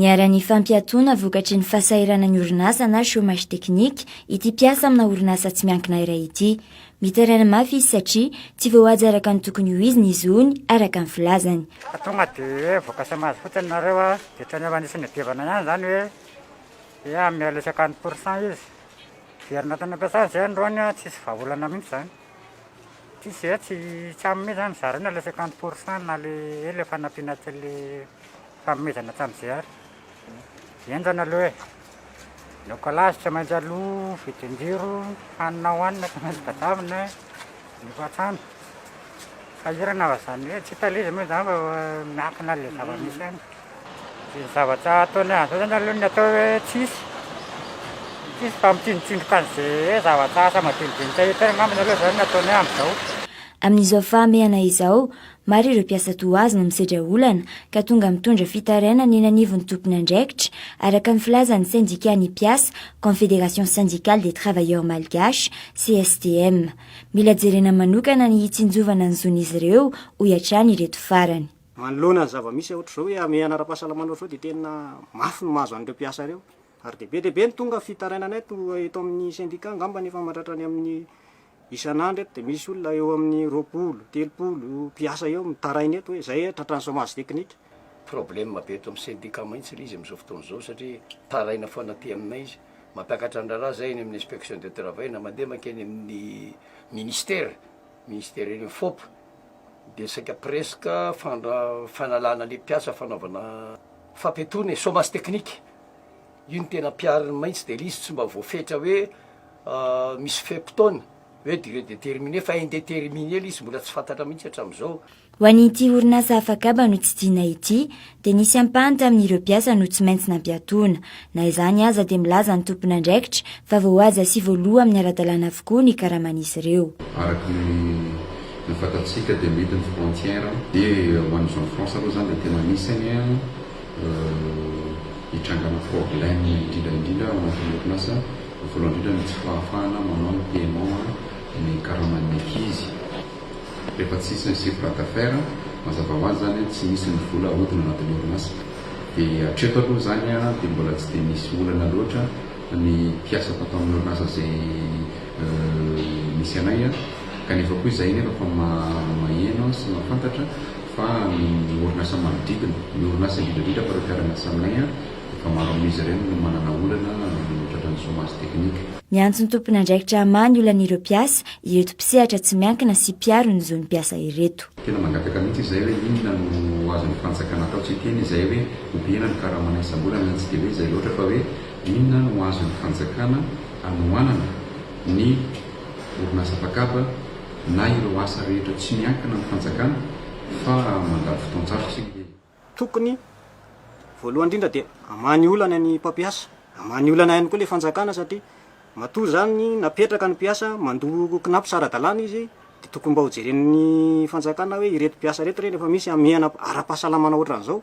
Niharan'ny fampiatoana vokatry ny fahasahiranan'ny orinasa na chômage technique ity mpiasa amina orinasa tsy miankina iray ity. Mitaraina mafy izy satria tsy voahaja araka ny tokony ho izy ny zony araka ny filazany. Fa tonga dia hoe voaka chômage fotsiny nareo a, dia ohatran'ny efa nisy niadivana ihany izany hoe hoe hanome le 50% izy. Miverina tany am-piasana izay androany a, tsisy vahaolana mihitsy izany. Tsisy hoe tsy tsy hanome izany zareo na le 50% na le hoe le fanampiana kely Fanomezana hatramin'izay ary. Henjana aloha e. Ny ôkalazy tsy maintsy aloa, vidin-jiro, hanina hohanina tsy maintsy tadiavina, ny hofantrano. Sahirana fa izany hoe tsy hita ilay izy moa izany fa miankina ilay zava-misy any. Dia ny zavatra ataonay an'izao izany aloha ny atao hoe tsisy. Tsisy fa mitsindrotsindroka an'izay zavatra asa madinidinika hita eo angambany aloha izany ny ataonay amin'izao. Amin'izao fahamehana izao, Maro ireo mpiasa toa azy no misedra olana ka tonga mitondra fitarainana eny anivon'ny tompon'andraikitra, araka ny filazan'ny sendikan'ny mpiasa, Confédération Syndicale des Travailleurs Malgaches, CSTM. Mila jerena manokana ny hitsinjovana ny zon'izy ireo, hoy hatrany ireto farany. Manoloana ny zava-misy ohatr'izao hoe hamehana ara-pahasalamana ohatr'izao dia tena mafy ny mahazo an'ireo mpiasa ireo ary dia be dia be ny tonga fitarainana eto eto amin'ny sendika angambany efa mahatratra any amin'ny Isan'andro eto dia misy olona eo amin'ny 20, 30 mpiasa eo mitaraina eto hoe zay tratran'ny chômage technique. Problème be eto amin'ny syndicat mihitsy ilay izy amin'izao fotoana izao satria taraina foana aty aminay izy. Mampiakatra ny raharaha zay eny amin'ny inspection de travail na mandeha mankeny amin'ny ministère, ministère eny amin'ny FOP dia saika presque fandra- fanalana le mpiasa fanaovana fampiatoana e, chômage technique. Io no tena ampihariny maintsy dia ilay izy tsy mba voafetra hoe misy fe-potoana hoe durée déterminée fa indéterminée ilay izy mbola tsy fantatra mihitsy hatramin'izao. Ho an'ity orinasa afakaba notsidihina ity dia nisy ampahany tamin'ireo mpiasa no tsy maintsy nampiatoana. Na izany aza dia milaza ny tompon'andraikitra fa voahaja sy voaloa amin'ny ara-dalàna avokoa ny karaman'izy ireo. Araka ny ny fantatsika dia mihidy ny frontière dia ho an'ny zone France aloha izany dia tena misy anie Hitrangana problème indrindra indrindra ao anatin'ny orinasa, voalohany indrindra ny tsy fahafahana manao ny paiement ny karaman'ny ankizy. Rehefa tsisy ny chiffre d'affaires, mazava ho azy izany tsy misy ny vola ahodina anatin'ny orinasa. Dia hatreto aloha izany dia mbola tsy dia nisy olana loatra ny mpiasa tato amin'ny orinasa izay misy anay, kanefa koa izahay nefa efa maheno sy mahafantatra fa ny orinasa manodidina, ny orinasa indrindra indrindra fa ireo mpiara-miasa aminay efa maro amin'izy ireny no manana olana tratran'ny chômage technique. Miantso ny tompon'andraikitra hamaha ny olan'ireo mpiasa ireto mpisehatra tsy miankina sy mpiaro ny zon'ny mpiasa ireto. Tena mangataka mihitsy izahay hoe inona no azon'ny fanjakana atao, tsy hiteny izahay hoe ompiana ny karamanay isam-bolana, tsy dia hoe izay loatra fa hoe inona no azon'ny fanjakana anohanana ny orinasa mpakaba na ireo asa rehetra tsy miankina amin'ny fanjakana fa mandalo fotoan-tsarotra isika. Tokony, voalohany indrindra dia hamaha ny olana ny mpampiasa, hamaha ny olana ihany koa ilay fanjakana satria matoa izany napetraka ny mpiasa mandoa cnaps ara-dalàna izy dia tokony mba ho jeren'ny fanjakana hoe ireto mpiasa ireto re efa misy hamehana ara-pahasalamana ohatran'izao.